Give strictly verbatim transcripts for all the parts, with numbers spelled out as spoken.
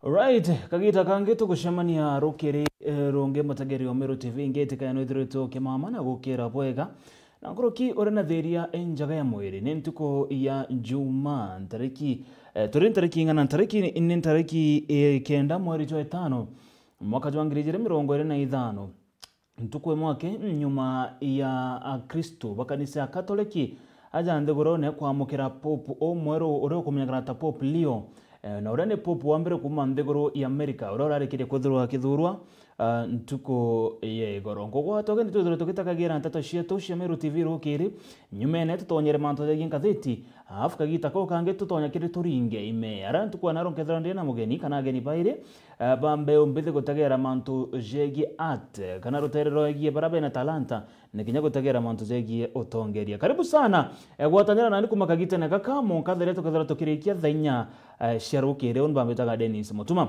Alright, kagita kangi tugucemania rukiri, eh, rungi mutegeri wa Meru T V, ngitikaya nwithiritwe ukimama na gukira bwega. Na nkuruki uri na thiria injaga ya mwiri, ni ntuku ya Juma, ntariki, eh, turi ntariki ing'ana? Ntariki, ni ntariki, eh, kenda mweri jwa itano, mwaka jwa ngiri ijiri mirongo iri na ithano. Ntuku imwe aki nyuma ya Akristu ba kanisa ya Katoleki aja nthigurune kwamukira Pope umweru uria ukumenyekana ta Pope Leo, eh, na uria ni Pope wa mbere kuuma nthiguru ya Amerika, uria urarikirie kwithirwa akithurwa, ah, ntuku ya igoro. Nkugwatwa ugendi twithirwe tugitakagira nteto cietu cia Meru T V rukiri. Nyumene tutonyere mantu jegie ngathiti, alafu kagita kau kangi tutonya kiri turinge ime. Ara ntuku ya naro nkethirwa ndi na mugeni kana ageni bairi, eh, ba mbeu mbithi gutegera mantu jegie art, kana rutere rwegie bara bena talanta, ni kinya gutegera mantu jegie utongeria. Karibu sana, eh, gwatanira nani kuma kagitene gaka, munka thaa iria tukethirwa tukirikia thaa inya, eh, cia rukiri. Uni bambitaga Dennis Mutuma.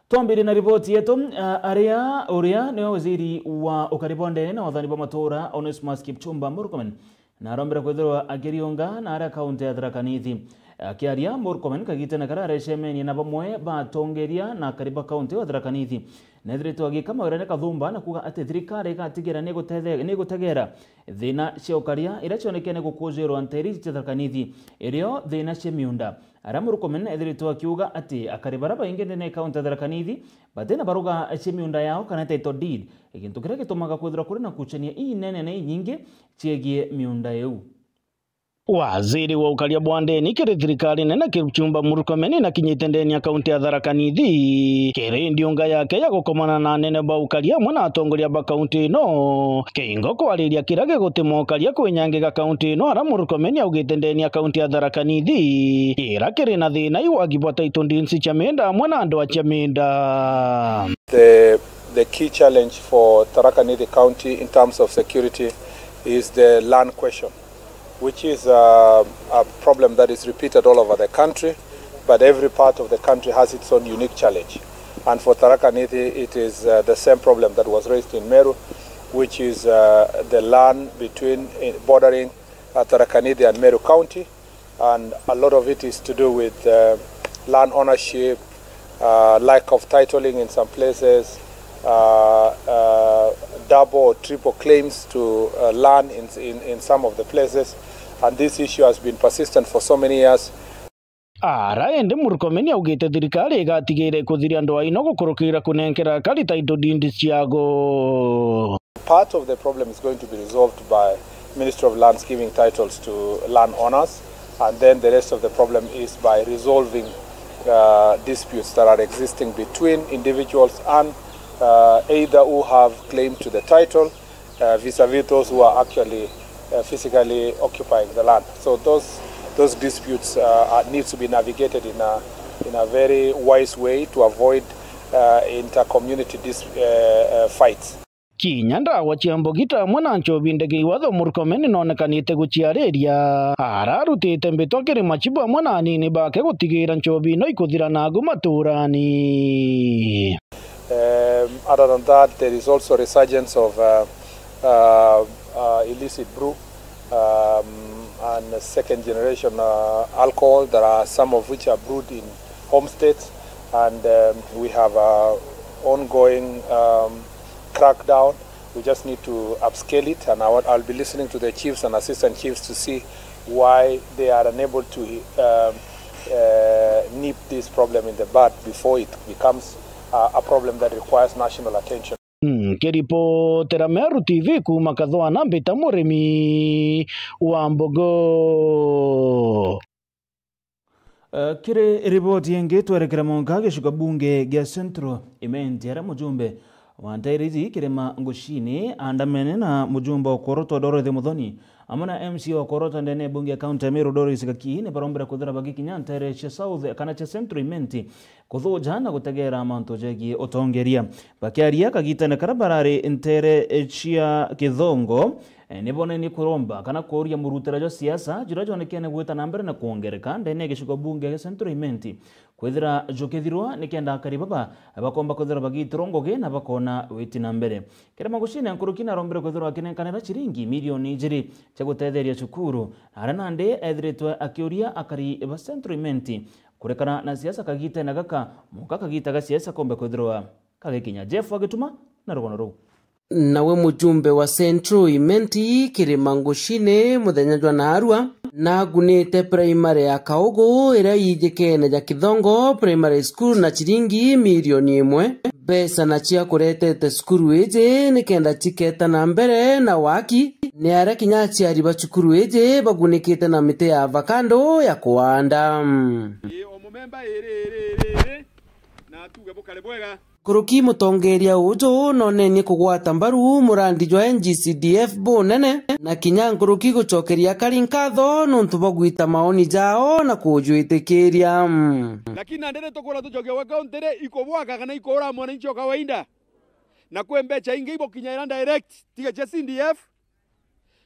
Twambirie na riboti yetu, eh, aria, uria niwe waziri wa ukari bwa ndene na wathani bwa matura, Onesmus Kipchumba Murkomen, na arombere kwithirwa akiriunga na aria kaunti ya Tharaka Nithi. Akiaria, Murkomen kagitene karia arecemenie na bamwe ba atongeria na akari ba kaunti ya Tharaka Nithi, nethiritwe agika mawira ni kathumba na kuuga ati thirikari igatigira ni igutethe-, ni igutegera thina cia ukaria iria cionekene gukujirwa nteere cia Tharaka Nithi, irio thina cia miunda. Aria Murkomen ethiritwe akiuga ati akari baria baingi ndene ya kaunti ya Tharaka Nithi batina baruga cia miunda yao kana title deed, gintu kiria gitumaga kwithirwa kuri na kuchania inene na inyingi ciegie miunda iu. Waziri wa ukaria bwa ndeni kiri thirikari nene Kipchumba Murkomen nakinyite ndeni ya kaunti ya Tharaka Nithi kiri ndiunga yake ya gukomana na anene ba ukaria amwe na atongoria ba kaunti ino. Kiingo kwariria kiria gigutuma ukaria kwinyangika kaunti ino, ara Murkomen augite ndeni ya kaunti ya Tharaka Nithi ira kiri na thina i wagi bwa title deeds cia miunda amwe na andu a cia miunda. The, the key challenge for Tharaka Nithi County in terms of security is the land question, which is uh, a problem that is repeated all over the country, but every part of the country has its own unique challenge. And for Tharaka Nithi, it is uh, the same problem that was raised in Meru, which is uh, the land between, eh, bordering uh, Tharaka Nithi and Meru County, and a lot of it is to do with uh, land ownership, uh, lack of titling in some places, uh, uh, double or triple claims to uh, land in, in, in some of the places, and this issue has been persistent for so many years. Ara indi Murkomen augite thirikari igatigira ikuthiria andu aino gukurukira kunenkera akari title deed ciago. Part of the problem is going to be resolved by Ministry of Lands giving titles to land owners, and then the rest of the problem is by resolving uh, disputes that are existing between individuals and uh, either who have claim to the title uh, vis-a-vis those who are actually uh, physically occupying the land. So those, those disputes uh, are, needs to be navigated in a, in a very wise way to avoid uh, inter-community dis-, uh, uh, fights. Kinya ndawa cia mbugita amwe na nchobi ndege iwatho Murkomen nonekanite guciariria. Ararutite mbitwa kiri machibu amwe na anini bake gutigira nchobi ino ikuthira nagu maturani. Um, other than that, there is also resurgence of uh, uh, uh, illicit brew um, and second generation uh, alcohol. There are some of which are brewed in homesteads, and um, we have a ongoing um, crackdown. We just need to upscale it, and I want, I'll be listening to the chiefs and assistant chiefs to see why they are unable to um, uh, nip this problem in the bud before it becomes uh, a problem that requires national attention. Nkiripotera Meru T V kuuma Kathwana, mbita Murimi wa Mbogo. Eh, kiri riboti ingi, twerekere mwanka gicigo bunge gia Central Imenti, aria mujumbe wa Ntairiji Kirima Ngucini aandamene na mujumbe wa Kworotwa Dorothy Muthoni amwe na M C A wa Kworotwa ndene ya bunge ya kaunti ya Meru Doris Gakii ni barombere kwithira bagikinya ntere cia South kana cia Central Imenti kuthuja na gutegera mantu jegie utongeria. Bakiaria kagitene karia barari ntere cia Kithongo, eh, ni bonenie kuromba kana kuuria murutira jwa siasa juria jwonekene gwita na mbere na kwongereka ndene ya gicigo bunge gia Central Imenti kwithira jukithirwa, nikenda akari baba bakomba kwithira bagiitirwa ngugi na bakona witi na mbere. Kirima Ngucini nkuruki narombire kwithirwa akinenkanira ciringi milioni ijiri cia gutetheria cukuru, na aria nandi ethiritwe akiuria akari ba Central Imenti kurekana na siasa kagitene gaka, mwanka kagita ga siasa kombe kwithirwa kagikinya. Jeff Agituma na rugono ruu. Nawe mujumbe wa Central Imenti, Kirima Ngushini, muthenya jwa naarua, nagunite primary ya Kaugu iria ijikene ja Kithongo Primary School na chiringi milioni imwe. Mbeca na cia kuretete cukuru iji nikenda ciketa na mbere na waki, ni aria kinya aciari ba cukuru iji bagunikite na miti ya avocado ya kuanda. Ii, o mumemba iri, iri, iri, iri, na atuge bukare bwega. Nkuruki mutongeria uju nonenie kugwata mbaru murandi jwa N G C D F bunene, na kinya nkuruki gucokeria akari nkatho nontu bwa gwita maoni jao na kujwitikiria. Lakini nandi ni tukwira tucokia gwa kaunti ri, ikubwaka kana ikuura mwananchi o kawaida? Na kwi mbecha ingi ibukinyaira direct, tiga cia C D F,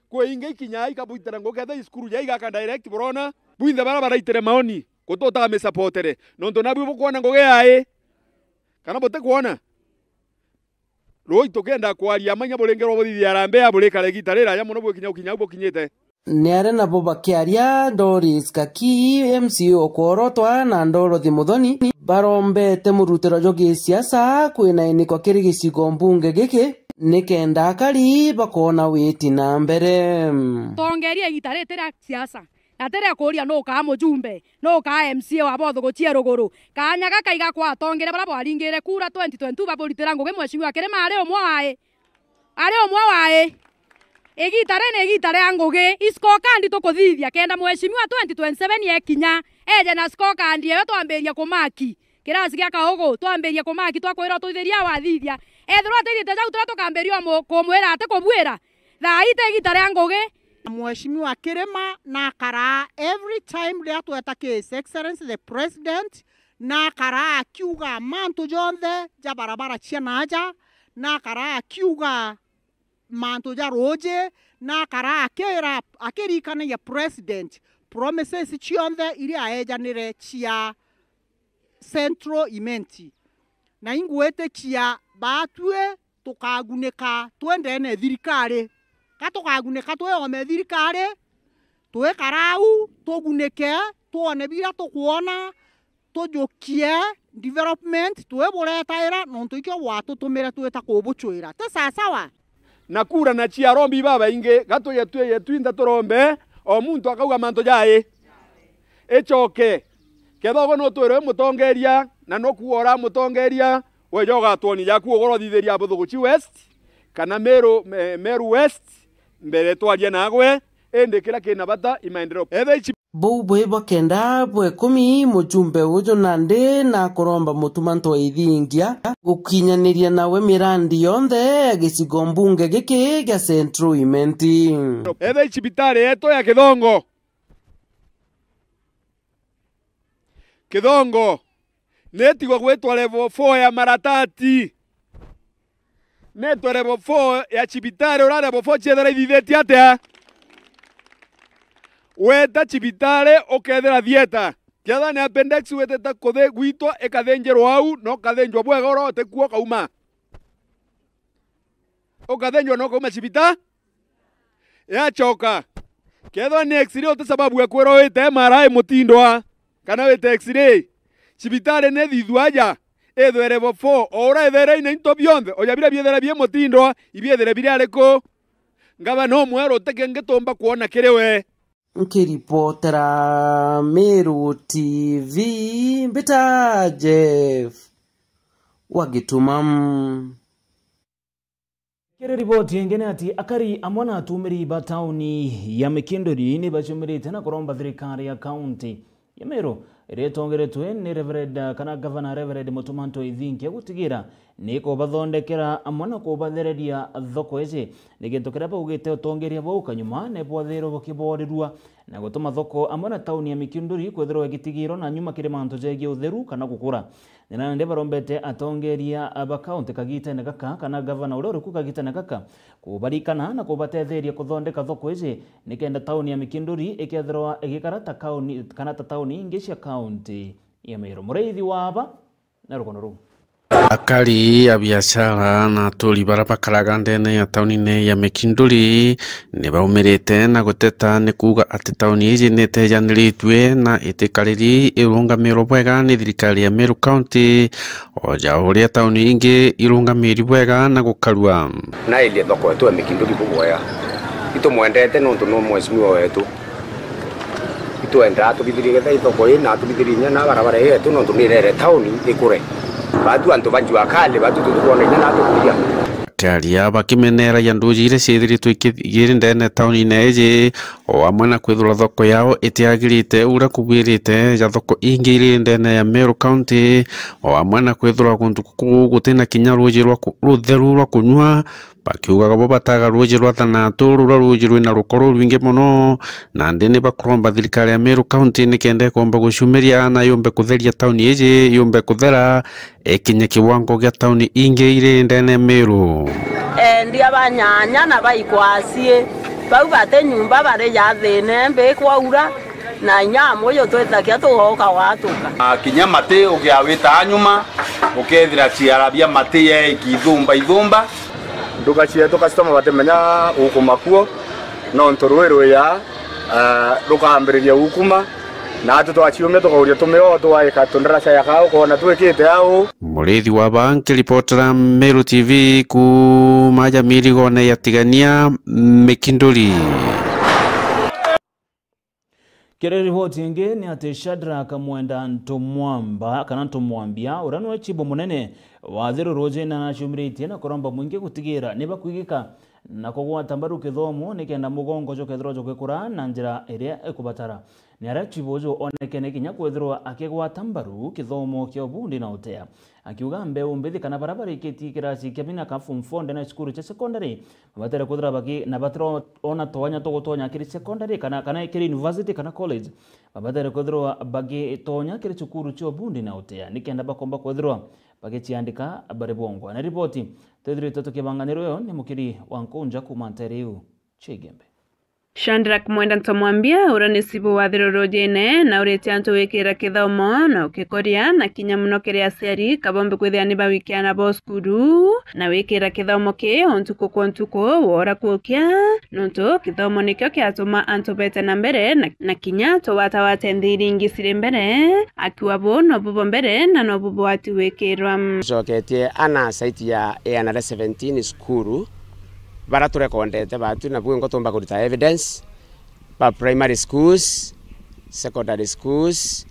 kwi ingi ikinyaa ikabwitira ngugi, kethira i cukuru ja igaka direct, burona? Bwinthe bara baraitire maoni, gututa misapotere, nontu nabwi bukwona ngugi yai, kana butikwona? Rui tukenda kwaria manya buringerwa buthithia harambee ya burikara igita riraja mono bwikinya ukinya au bukinyite. Ni aria nabo bakiaria, Doris Kaki, M C A o Kworotwa, na Dorothy Muthoni, barombete murutiro jwa gisiasa kwina inikwa kiri gicigo mbunge giki, nikenda akari bakoona witi na mbere. Tongeria igita riti ria siasa, na ti ria kuuria nu ukaa mujumbe, nu ukaa M C A wa bothugucie ruguru. Kaanya gaka igakwa atongeria baria bwaringire kura twenty twenty-two baburitira ngugi Mheshimiwa Kirima ari umwe wai. Ari umwe wai. Igita ri ni igita ria ngugi. I scorecard tukuthithia kenda Mheshimiwa twenty twenty-seven yekinya, eje na scorecard eyo twambirie kumaki. Kirasi gia Kaugu, twambirie kumaki, twakwirwa tuthithia wathithia. Ethirwa atithite jau turia tukambiria umu-, kumwira ati kubwira. Thaa ii ti igita ria ngugi. Mheshimiwa Kirima nakaraa every time riria tweta ki His Excellency the President, nakaraa akiuga mantu jonthe ja barabara cia naaja, nakaraa akiuga mantu ja ruuji, nakaraa akira, akiririkanagia President promises cionthe iria aejanire cia Central Imenti. Na ingwitikia baatwi tukagunika twi ndene thirikari. Ka tukagunika twi oome thirikari, twikara au, tugunike, twone biria tukwona, tujukie development, twiburetaira, nontu ikio gwatutumire twita kubucwira. Ti sasawa? Na kura na cia arombi babaingi, gatwije twije twinthe turombe, o muntu akauga mantu jai. Icoke, kethagwo nutwirwe mutongeria, na nukuuga ura mutongeria, weja ugatwonia jaku ugoro uthithiria Buthuguchi West, kana Meru, eh, Meru West, mbere twaria nagwe, indi kiria kina bata i maendeleo. Etha ici Buu bwi bwa kenda bwa ikumi, mujumbe uju nandi nakuromba mutumanto wa ithingia gukinyaniria nawe mirandi yonthe ya gicigo mbunge giki gia Central Imenti. Etha i cibitari yetu ya Kithongo. Kithongo, nitigwe gwitwa level four ya maratati. Nitwe level four ya cibitari, ura level four ciethera ithithitie atia? Weta cibitari ukethira theater. Kethira ni appendix witite kuthi gwitwa ikathinjirwa au, na ukathinjwa bwega ura utikuo ukauma. Ukathinjwa na ukauma cibita-, yacoka. Kethira ni X-ray uti sababu ya kwirwa wite M R I Mutindwa, kana wite X-ray. Cibitari ni thithua aja, ithwe level four, o ura ithere ina into bionthe, oja biria biethere bie Mutindwa, ibiethere biri ariku? Ngavana umweru uti kingi tumba kwona kiri we. Nkiripotera Meru T V, mbita Jeff wa Gituma. Kiri riboti ingi ni ati akari amwe na atumiri ba tauni ya Mikinduri ni bacumirite na kuromba thirikari ya kaunti ya Meru iria itongeretwe ni Reverend, kana Gavana Reverend Mutumanto Ithingia gutigira ni kubathondekera amwe na kubathereria thoko iji. Ni gintu kiria baugite utongeria bau kanyuma ni bwathirwe bukiboorerua na gutuma thoko amwe na tauni ya Mikinduri kwithirwa igitigirwa na nyuma kiri mantu jegie utheru kana gukura. Ni nandi barombete atongeria ba kaunti kagitene gaka, kana gavana uria uri ku kagitene gaka, kubarikana na kubatetheria kuthondeka thoko iji, nikenda tauni ya Mikinduri ikethirwa igikara ta kauni, kana ta tauni ingi cia kaunti ya Meru. Muriithi wa aba na rugono ruu. Akari a biashara na aturi baria bakaraga ndene ya taunine ya Mikinduri ni baumirite na guteta ni kuuga ati tauni iji ni itejaniritue na itikariri irungamirwe bwega ni thirikari ya Meru County, o ja uria tauni ingi irungamiri bwega na gukarua. Naeria thoko yetu ya Mikinduri bubwega. Itumwendete nontu no mheshimiwa wetu. Itwendaa atubithirie getha ithoko ii na atubithirie inya na barabara ii yetu nontu ni irere tauni ikure. Batu antu ba jua kali, batu tutikwona inya na atukuria. Akiaria bakimeneragia nduji iria ciithiritwe ikithigiri ndene taunine iji, o amwe na kwithirwa thoko yao itiagirite uria kubwirite ja thoko ingi iri ndene ya Meru County, o amwe na kwithirwa guntu guku gutina kinya ruuji rwa ku-, rutheru rwa kunyua, bakiugaga bo bataga ruuji rwa Thanatu, ruria ruuji rwina ruko rurwingi mono, nandi ni bakuromba thirikari ya Meru County nikenda ikomba gucumiria na yumbe kutheria tauni iji, yumbe kuthera, ikinye kiwango gia tauni ingi iri ndene Meru. Endia ba nyanya na ba ikwacii, bau bati nyumba bari ja thina mbi kwaura, na inya muyo twitakia tugoka gwatuka. Na kinya mati ukiawita nyuma, ukethira ciara bia mati ye ikithumba ithumba. Nduka cietu customer batimenya ukuma kuo, nontu rui ruya, ah, rukambiriria ukuma, na atu twaciumia tukauria tumio twaika tundaraca ya kau, ukona twikite au. Murithi wa ba nkiripotera Meru T V kuuma ja mirigone ya Tigania, Mikinduri. Kiri riboti ingi ni ati Shadrack Mwenda Ntumwamba, kana Ntumwambia, uria niwe chibu munene wa Athiru Rujine, nacumiritie na kuromba mwingi gutigira ni bakwigika na kugwata mbaru kithomo nikenda mugongo jukethirwa jugikura na njira iria ikubatara. Ni aria chibu uju onekene kinya kwithirwa akigwata mbaru kithomo kia ubundi na utea. Akiuga mbeu mbithi kana baria barikitie kirasi kia bina ka form four ndene ya cukuru cia secondary, babatere kwithirwa baki-, na batira ona twanya twa gutonya kiri secondary kana, kana kiri university kana college. Babatere kwithirwa bagitonya kiri cukuru cia ubundi na utea, nikenda bakomba kwithirwa bagiciandika bari bongwa. Na riboti twithiritwe tukibanga ni ruyo ni mukiri wa Nkunja kuuma ntere iu cia Igembe. Shadrack Mwenda Ntomwambia, uria ni cibu wa Athiru Rujine, na uritie antu gwikira kithomo na ukikoria, na kinya muno kiri aciari, kabombe kwithira ni bawikia ana bo cukuru, na wikira kithomo ki o ntuku kwa ntuku, wora kukia, nontu kithomo nikio kiatuma antu bete na mbere, na, na kinya tugwatagwate nthi iria ingi ciri mbere, akiuga bu nobu bwa mbere na nobu bwati gwikirwa. Tucoketie ana site ya A N R seventeen cukuru, bara turekondete batu, na bwingo tumba kuruta evidence, ba primary schools, secondary schools,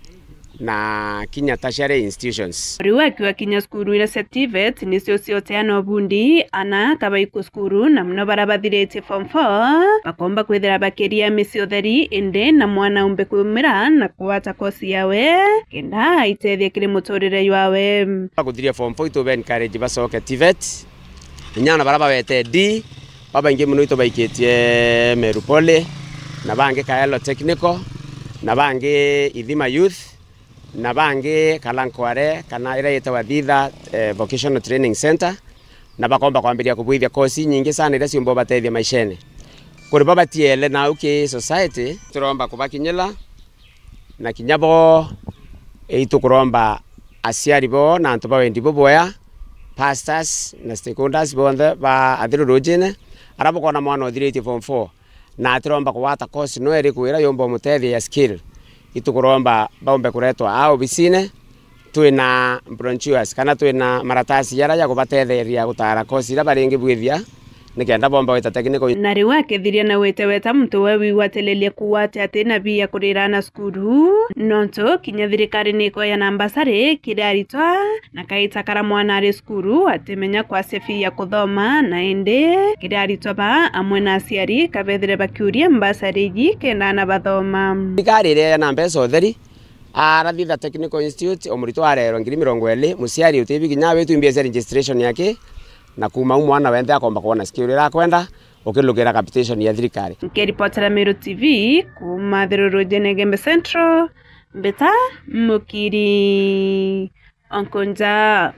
na kinya tertiary institutions. Riu akiuga kinya cukuru iria cia TVET nicio cioteana ubundi, ana kabaiku cukuru, na muno bara bathiritie form four, bakomba kwithira bakiria micii utheri, indi na mwana umbe kumira na kugwata kosi yawe, kenda aitethie kiri muturire jwawe. Bakuthiria form four, itu be encourage bacoke TVET. Inya ana bara bawete D, babaingi mono itu baikitie Meru Poly, na bangi Kaelo Technical, na bangi Ithima Youth, na bangi Kalankware, kana iria yitawa Thitha, eh, Vocational Training Center, na bakomba kwambiria kubwithia kosi nyingi sana iria ciumba ubatethia maishene. Kuri babatiele nau ki society, turomba kubakinyira, na kinya bo, eh, itukuromba aciari bo na antu ba wendi bubwea, pastors na stakeholders bonthe ba Athiru Rujine, ara bukona mwana uthiritie form four, na atiromba kugwata course no iriku ira yumba umutethia ya skill, itukuromba baumbe kuretwa aa obisine, twina brochures kana twina maratasi jaria ja kubatetheria gutara course ira baringi bwithia, nikenda bomba gwita technical. Na riu akithiria na gwite weta muntu we wigwatiriria kuuga ati ati na bia kurira ana cukuru, nontu kinya thirikari ni ikweana mbasari kiri aritwa, na kaita kara mwana ari cukuru atimenya kwacia fee ya kuthoma, na indi kiri aritwa baa amwe na aciari kabethire bakiuria mbasari iji kenda ana bathoma. Thirikari ireana mbeca utheri, arathitha Technical Institute, o muritwa arerwa ngiri mirongo iri, muciari utibi kinya awe tu mbia cia registration yake, na kuuma u mwana wenthe akomba kwona skill iria akwenda, ukilukira capitation ya thirikari. Nkiripotera Meru T V kuuma Thiruru Jene Gembe Central, Mbita Mukiri Onkonja.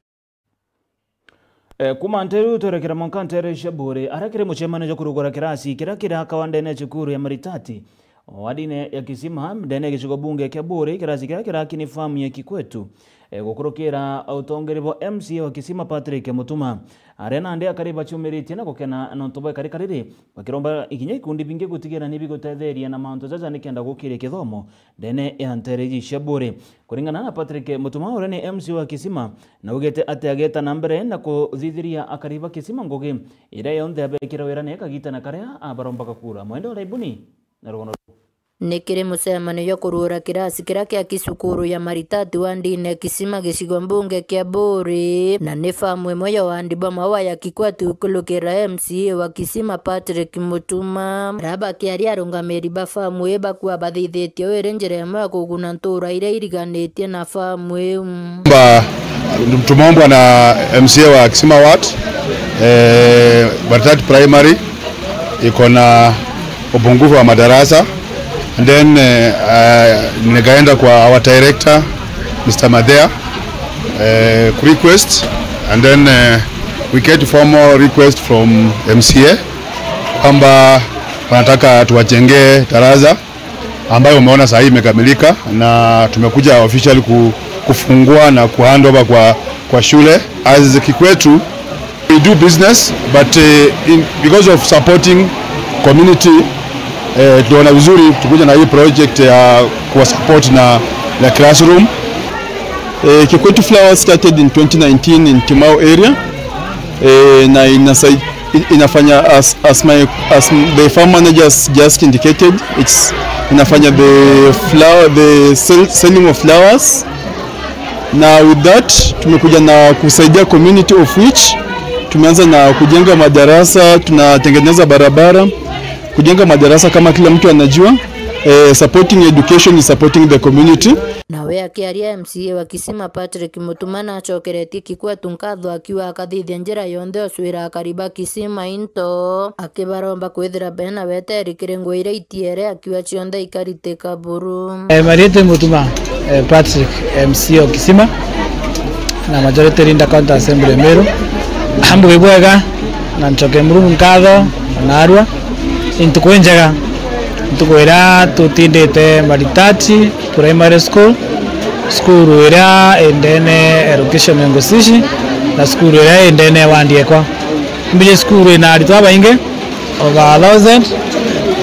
Eh, kuuma nteru twerekera mwanka ntere cia Buuri, aria kiri mucemanio jwa kurugura kirasi kiria kirakawa ndene ya cukuru ya Maritati, wadine ya Kisima, ndene ya gicigo bunge kia Buuri, kirasi kiria kiraki ni famu ya Kikwetu. E, gukurukira utongeri bwa M C A wa Kisima Patrick Mutuma, aria nandi akari baciumiritie na gukena nontu bwa ikari kariri, bakiromba ikinya ikundi bingi gutigira ni bigutetheria na mantu jaja nikenda gukiria kithomo ndene ya nteere iji cia Buuri. Kuringana na Patrick Mutuma, uria ni M C A wa Kisima, naugite ati ageta na mbere na kuthithiria akari ba Kisima ngugi iria yonthe abekira wira na ikagitana karia abarombaga kura. Mwende Uraibuni na rugono ruu. Ni kiri mucemanio jwa kuruura kirasi kiria kia kisukuru ya Maritati wa ndini ya Kisima gicigo mbunge kia Buuri, na ni famu imwe ya wandi bwa Maua ya Kikwatu ikurukira M C A wa Kisima Patrick Mutuma. Aria bakiaria arungamiri ba famu ii bakua bathithitie wiri njira imwe ya kuguna ntuura iria iriganitie na famu iu. Ba-, tumeombwa na M C A wa Kisima Ward, eh, Maritati Primary iko na upungufu wa madarasa. And then, eh, uh, nikaenda kwa our director, Mister Madea, eh, ku request, and then, eh, we get formal request from M C A kwamba wanataka tuwajengee darasa ambayo umeona saa hii imekamilika, na tumekuja officially ku-, kufungua na ku hand over kwa, kwa shule. As Kikwetu, we do business, but, eh, in, because of supporting community, eh, tunaona vizuri tukuja na hii project ya kuwa support na, na classroom. Eh, Kikwetu Flowers started in twenty nineteen in Timau area. Eh, na inasai-, i-, inafanya as, as my, as the farm managers just indicated, it's, inafanya the flower, the sell-, selling of flowers. Na with that, tumekuja na kusaidia community of which tumeanza na kujenga madarasa, tunatengeneza barabara, kujenga madarasa kama kila mtu anajua. Eh, supporting education is supporting the community. Nawe akiaria, M C A wa Kisima Patrick Mutuma nacokeretie Kikwetu nkatho akiuga akathithia njira yonthe ucwira akari ba Kisima into, akibaromba kwithira bena weteri kiri ngugi iria itiere, akiuga cionthe ikaritika buru. Eh, Mariete Mutuma, eh, Patrick, M C A o Kisima, na Majority Leader County Assembly Meru. Ambuge bwega, na ncoke Murungu nkatho, na narua. Ni ntuku injega, ntuku iria tutindite Maritati Primary School, cukuru iria indene ya location ya Ngucici, na cukuru iria indene ya wandi ekwa. Mbiji cukuru ina aritwa abaingi, over a thousand,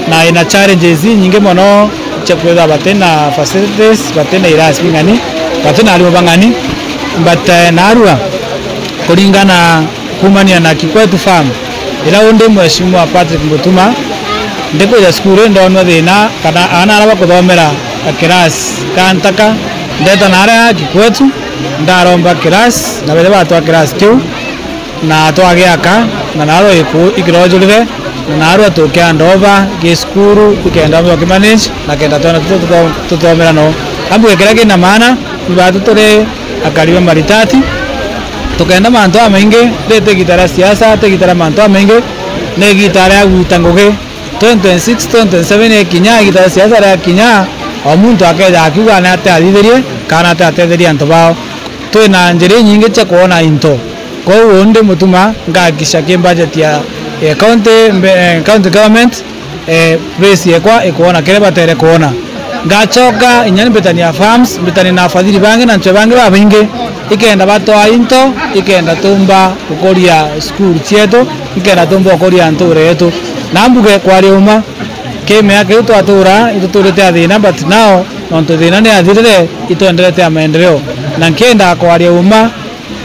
na ina challenges inyingi mono cia kwithirwa bati na facilities, bati na irasi bing'ani, bati na arimu bang'ani, but, eh, narua kuringana kumania na Kikwetu Farm, ira undi Mheshimiwa Patrick Mutuma, ndikwija cukuru ndonwa thina kana aana aria bakuthomera ka kirasi ka ntaka, ndeta na aria Kikwetu, ndaromba kirasi, na bethe batwa kirasi kiu, na twagiaka, na narua iku-, ikirojurire, na narua tukianda over gi cukuru, ikenda mwe kimanage, na kenda twana tuto-, tuto-, tuthomera no. Ambuge kiria kina maana, ni batu turi akari ba Maritati, tukenda mantu jamaingi, ri ti igita ria siasa, ti igita ria mantu jamaingi, ni igita ria gwita ngugi. Twenty twenty-six, twenty twenty-seven ikinya, igita ria siasa riakinya, o muntu akeja akiuga ni atia athithirie, kana atia atetherie antu bao. Twina njira inyingi cia kwona into. Kwou undi Mutuma ngahakikisha ki budget ya, eh, county, mbe-, eh, county government, eh, base yekwa ikwona kiria batere kwona. Ngacoka inya ni mbitania farms, mbitania na afadhili bangi na ncwe bangi babaingi, ikenda batwaa into, ikenda tumba gukuria cukuru cietu, ikenda tumba gukuria ntuura yetu. Na mbuge kwaria uma, ki miaka iu twatura, ituturite a thina, but now, nontu thina ni athirire, itwenderete a maendeleo. Na nkienda kwaria uma,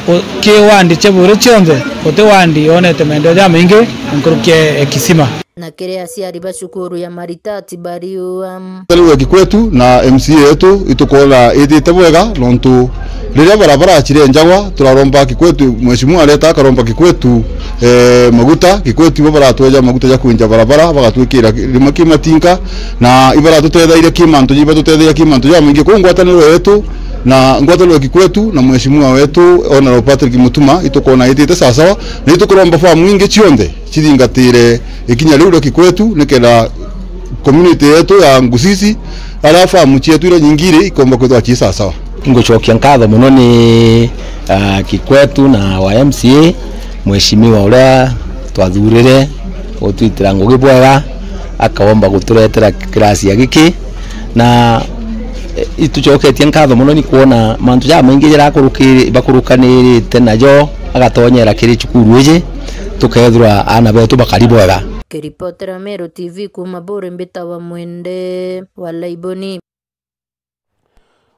u-, ki wandi cia Buuri cionthe, guti wandi yonete maendeleo jamaingi nkuruki e Kisima. Na kiri aciari ba cukuru ya Maritati bariua. Tariu Kikwetu na M C A yetu itukwona itite bwega, nontu riria barabara cirenjagwa, turaromba Kikwetu, mheshimiwa areta akaromba Kikwetu, eh, maguta, Kikwetu ibo baratweja maguta ja kwinja barabara, bagatwikira rimwe ki matinka, na ibaratutethairia ki mantu, ibatutethairia ki mantu jamaingi. Kwou ngwataniro yetu na ngwataniro ya Kikwetu na mheshimiwa wetu Honorable Patrick Mutuma, itukwona itite sawasawa, na itukuromba famu ingi cionthe cithingatire ikinya riu ria Kikwetu, nikenda community yetu ya Ngucici, aria famu cietu iria nyingi iri, ikomba kwithirwa ci sawasawa. Ngucokia nkatho mono ni, ah, Kikwetu na wa M C A, mheshimiwa uria twathurire gutwitira ngugi bwega, akaomba guturetera kirasi ya giki, na Itucoketie nkatho mono ni kwona mantu jamaingi jarakurukiri-, bakurukanirite najo agatonyera kiri cukuru iji, tukethirwa aana betu bakari bwega. Kiripotera Meru T V kuuma Buri, mbitawa Mwende wa Laiboni.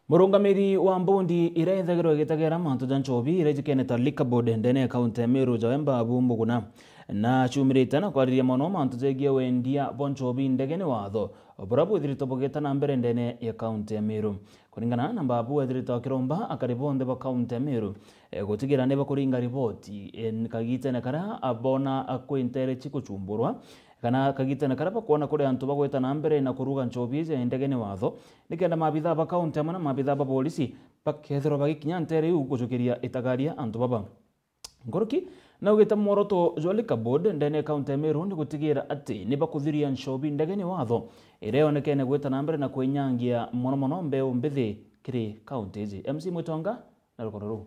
Murungamiri wa mbondi iria ithagirwa igitegera mantu ja nchobi iria jikene ta Liquor Board ndene ya kaunti ya Meru, Joe Mbabu Muguna, na acumirite na kwariria mono mantu jegie wendia bwa nchobi ndegene watho, buria bwithiritwe bugita na mbere ndene ya kaunti ya Meru. Kuringana na Mbabu, ethirite akiromba akari bonthe ba kaunti ya Meru, eh, gutigira ni bakuringa riboti, eh, kagitene karia abona kwintere chikuchumburwa, kana kagitene karia bakwona kuri antu bagwita na mbere na kuruga nchobi iji ndegene watho, nikenda maabithaa ba kaunti amwe na maabithaa ba borisi bakethirwa bagikinya ntere iu gujukiria itagaria antu baba. Nkuruki naugite mworoto jwa Liquor Board ndene ya kaunti ya Meru ni gutigira ati ni bakuthiria nchobi ndegene watho iria yonekene gwita na mbere na kwinyangia mono mono mbeu mbithi kiri kaunti iji. M C Mwitonga na rukoro ruu.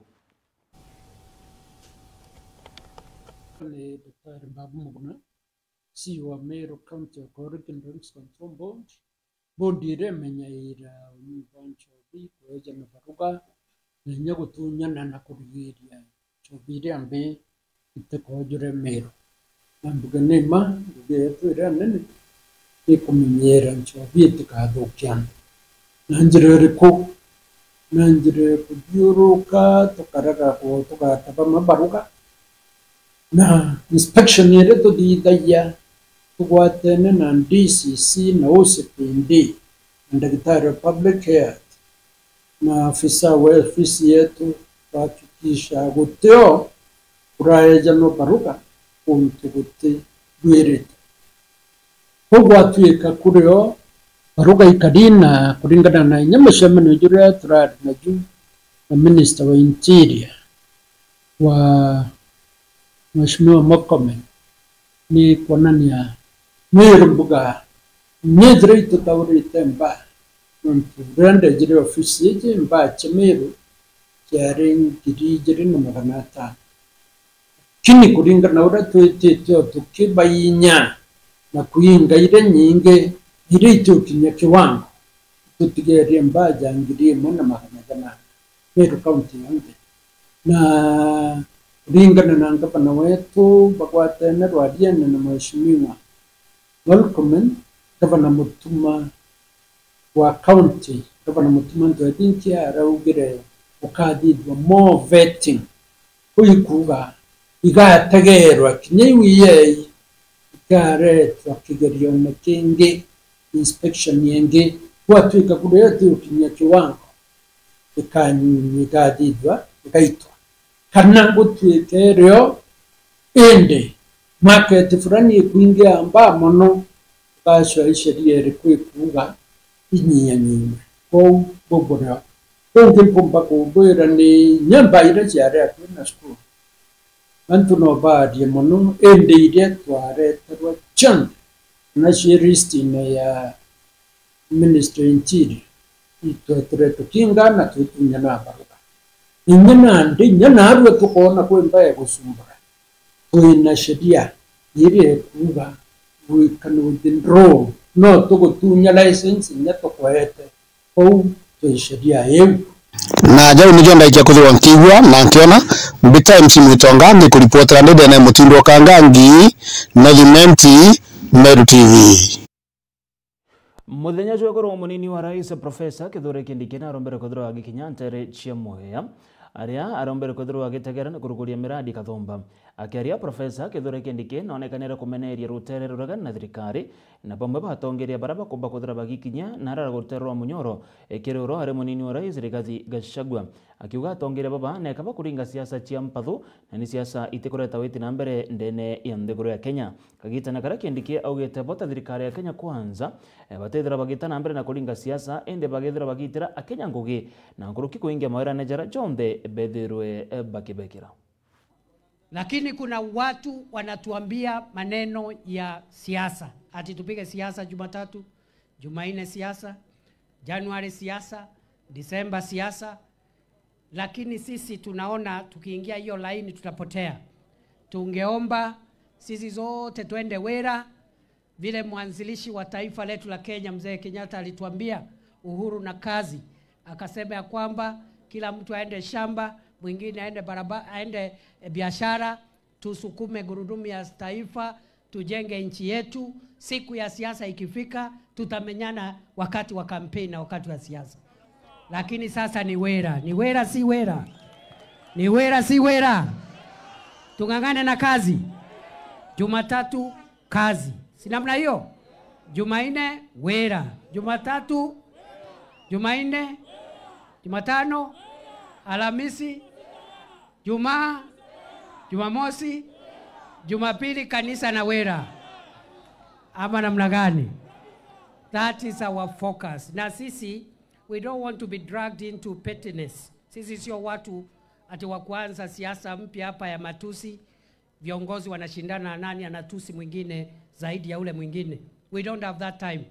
Ni Daktari Mbabu Muguna, C E O wa Meru County Alcoholic Drinks Control Board. Board iria imenyaira unyui bwa nchobi, kweja na baruga, na inya gutunyana na kurigiria nchobi iria mbi itikojure Meru. Na mbuge ni mma, ngugi yetu iria nene ni kumenyera nchobi itikathukie antu. Na njira iriku? Na njira ya kuthiuruka, tukaraga ku-, tugataba mabaruga. Na inspection iria tuthithagia, tugwatene na D C C na O C P D, na ndagitari wa public health, na afisa wa ofisi yetu, kuhakikisha gutio kuraejanwa baruga kuntu gutitwirite. Kwou gwatuika kuri o baruga ikari, na kuringana na inya mucemanio juria turari naju na Minister wa Interior wa Mheshimiwa Murkomen, ni kwonania Meru mbuga, nyethira itutaurite mbaa, nontu riria ndejire ofisi iji, mbaa cia Meru ciari ngiri ijiri na magana atano. Lakini kuringana na uria twitite o tukibainya na kuinga iria nyingi, iria itiukinya kiwango, tutigerie mbaa ja ngiri imwe na magana janana Meru County yonthe. Na kuringana na ngavana wetu, bagwatene rwariene na Mheshimiwa Murkomen, Gavana Mutuma wa county, Gavana Mutuma Ntwethinkia araugire gukathithua more vetting. Kuu ikuuga igategeerwa kinya iu iyei ikaretwa kigerione kingi, inspection ingi, gwatuika kuria itiukinyia kiwango, ikanyunyia, ikathithua, igaitwa. Kana gutuike irio, indi market fulani ikwingia mbaa mono, ugacua i sheria iriku ikuuga inyianyiwe. Kwou buburio. Bungi mpumba kubwira ni nyomba iria ciari akui na cukuru. Antu no baarie mono, indi iria twareterwe cionthe, nacio listine ya Ministry ya Interior, itwetire tukinga na twitunya na baruga. Inya nandi, inya naarua tukoona kwi mbaa igucumbura, twina sheria iria ikuuga we can withdraw, no tugutunya license inya tukweete. Kou twi sheria iu. Na jau nijo ndaikia kwithirwa nkiigua na nkiona. Mbita M C Mwitonga, ndi kuripotera ndi ndene Mutindo Kangangi, North Imenti, Meru T V. Muthenya jwa iguru, munini wa rais Professor Kithure Kindiki narombere kwithirwa agikinya ntere cia Mwea, aria arombere kwithirwa agitegera na kuruguria miradi kathumba. Akiaria, Professor Kithure Kindiki nonekanire kumeneria rutere ruregani na thirikari, na bamwe ba atongeria baria bakumba kwithirwa bagikinya na arara rutere rwa Munyoro, ikiri uro ari munini wa rais Rigathi Gachagua. Akiuga atongeria baba neka bakuringa siasa cia mpathu, na ni siasa itikureta witi na mbere ndene ya nthiguru ya Kenya. Kagitene karia Kindiki augite bo ta thirikari ya Kenya Kwanza, eh, batithira bagita na mbere na kuringa siasa, indi bagithira bagitira Akenya ngugi na nkuruki kuingia mawirane jaria jonthe bethirwe, eh, bakibekira. Lakini kuna watu wanatuambia maneno ya siasa, ati tupige siasa Jumatatu, Jumanne siasa, Januari siasa, Disemba siasa, lakini sisi tunaona tukiingia hiyo laini tutapotea. Tungeomba sisi zote twende wira, vile mwanzilishi wa taifa letu la Kenya, Mzee Kenyatta, alituambia, Uhuru na kazi. Akasema ya kwamba kila mtu aende shamba, mwingine aende baraba-, aende, eh, biashara, tusukume gurudumu ya taifa, tujenge nchi yetu. Siku ya siasa ikifika, tutamenyana wakati wa kampeni na wakati wa siasa. Lakini sasa ni Wera. Ni Wera, si Wera? Ni Wera, si Wera? Tung'ang'ane na kazi. Jumatatu, kazi. Si namna hiyo? Jumanne, Wera. Jumatatu, Jumanne, Jumatano, Alhamisi, Jumaa, Jumamosi, Jumapili kanisa na Wera. Ama namna gani? That is our focus. Na sisi, we don't want to be dragged into pettiness. Sisi sio watu ati wa kuanza siasa mpya hapa ya matusi. Viongozi wanashindana nani anatusi mwingine zaidi ya ule mwingine. We don't have that time.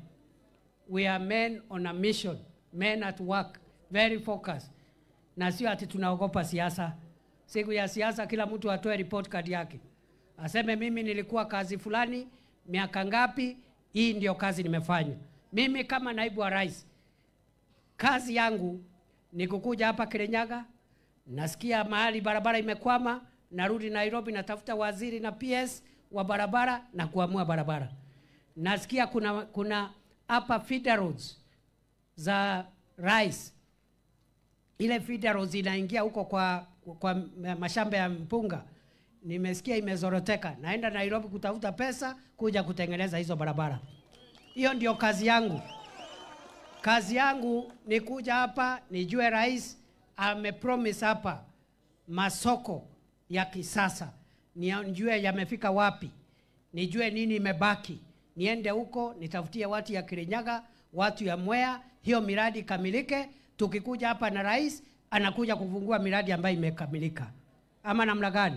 We are men on a mission, men at work, very focused. Na sio ati tunaogopa siasa. Siku ya siasa kila mtu atoe report card yake. Aseme, "Mimi nilikuwa kazi fulani, miaka ngapi, hii ndio kazi nimefanya." Mimi kama naibu wa rais, kazi yangu ni kukuja hapa Kirinyaga, nasikia mahali barabara imekwama, narudi Nairobi, natafuta waziri na P S wa barabara na kuamua barabara. Nasikia kuna, kuna hapa feeder roads za rice. Ile feeder roads inaingia huko kwa, kwa mashamba ya mpunga. Nimesikia imezoroteka. Naenda Nairobi kutafuta pesa kuja kutengeneza hizo barabara. Hiyo ndio kazi yangu. Kazi yangu ni kuja hapa, nijue rais amepromise hapa masoko ya kisasa. Nijue yamefika wapi. Nijue nini imebaki. Niende huko, nitafutie watu ya Kirinyaga, watu ya Mwea, hiyo miradi ikamilike. Tukikuja hapa na rais, anakuja kufungua miradi ambayo imekamilika. Ama namna gani?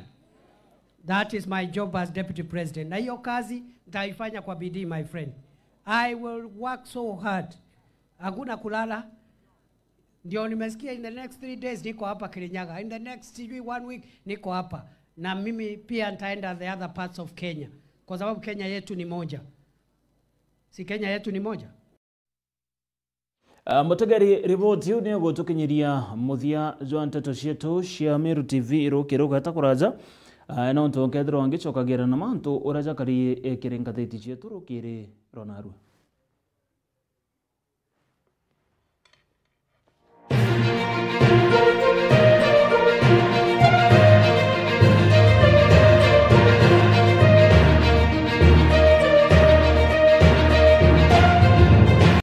That is my job as deputy president. Na hiyo kazi nitaifanya kwa bidii, my friend. I will work so hard. Hakuna kulala. Ndio nimesikia in the next three days niko hapa Kirinyaga. In the next sijui one week niko hapa. Na mimi pia nitaenda the other parts of Kenya. Kwa sababu Kenya yetu ni moja. Si Kenya yetu ni moja? Ah, mutegeri, riboti iu ni igutukinyiria muthia jwa nteto cietu cia Meru T V iruki rugeta kuraja. Ah, nontu nkethirwa ngicokagira na mantu uria jakari, eh, kiri ngathiti cietu rukiri rwa narua.